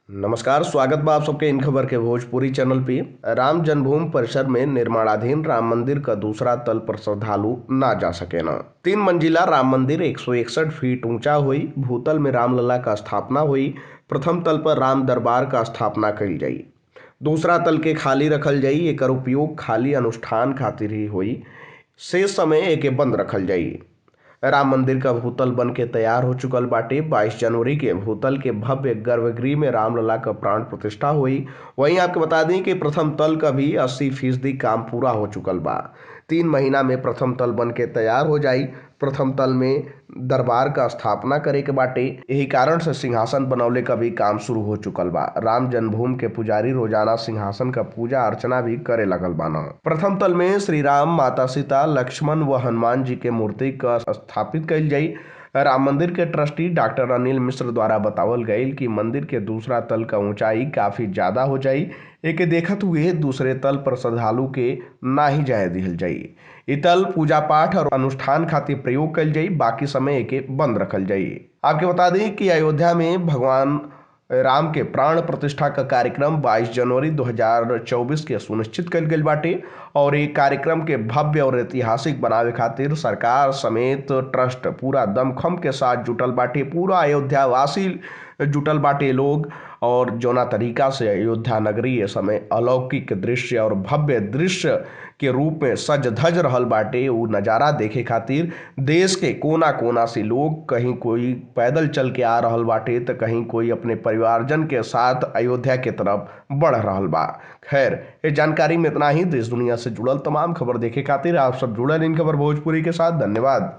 नमस्कार, स्वागत बा आप सबके इन खबर के भोजपुरी चैनल पे। राम जन्मभूमि परिसर में निर्माणाधीन राम मंदिर का दूसरा तल पर श्रद्धालु ना जा सकेना। 3 मंजिला राम मंदिर 161 फीट ऊंचा हुई। भूतल में रामलला का स्थापना हुई। प्रथम तल पर राम दरबार का स्थापना कईल जाई। दूसरा तल के खाली रखल जाई। एकर उपयोग खाली अनुष्ठान खातिर ही हुई। शेष समय एके बंद रखल जाई। राम मंदिर का भूतल बन के तैयार हो चुकल बाटे। 22 जनवरी के भूतल के भव्य गर्भगृह में रामलला का प्राण प्रतिष्ठा हुई। वहीं आपके बता दें कि प्रथम तल का भी 80% काम पूरा हो चुकल बा। 3 महीना में प्रथम तल बन के तैयार हो जाई। प्रथम तल में दरबार का स्थापना करे के बाटे। यही कारण से सिंहासन बनौले का भी काम शुरू हो चुकल बा। राम जन्मभूमि के पुजारी रोजाना सिंहासन का पूजा अर्चना भी करे लगल बाना। प्रथम तल में श्री राम, माता सीता, लक्ष्मण व हनुमान जी के मूर्ति का स्थापित कईल जाई। राम मंदिर के ट्रस्टी डॉक्टर अनिल मिश्र द्वारा बतावल गईल कि मंदिर के दूसरा तल का ऊंचाई काफ़ी ज़्यादा हो जाई। एके देखत हुए दूसरे तल पर श्रद्धालु के ना ही जाए दिहल जाई। इ तल पूजा पाठ और अनुष्ठान खातिर प्रयोग कईल जाई। बाकी समय एके बंद रखल जाई। आपके बता दें कि अयोध्या में भगवान राम के प्राण प्रतिष्ठा का कार्यक्रम 22 जनवरी 2024 के सुनिश्चित कईल गईल बाटे और ये कार्यक्रम के भव्य और ऐतिहासिक बनावे खातिर सरकार समेत ट्रस्ट पूरा दमखम के साथ जुटल बाटे। पूरा अयोध्यावासी जुटल बाटे लोग और जोना तरीका से अयोध्या नगरी ये समय अलौकिक दृश्य और भव्य दृश्य के रूप में सज धज रहल बाटे। उ नज़ारा देखे खातिर देश के कोना कोना से लोग, कहीं कोई पैदल चल के आ रहल बाटे तो कहीं कोई अपने परिवारजन के साथ अयोध्या के तरफ बढ़ रहल बा। खैर, ये जानकारी में इतना ही। देश दुनिया से जुड़ल तमाम खबर देखे खातिर आप सब जुड़ल इन खबर भोजपुरी के साथ। धन्यवाद।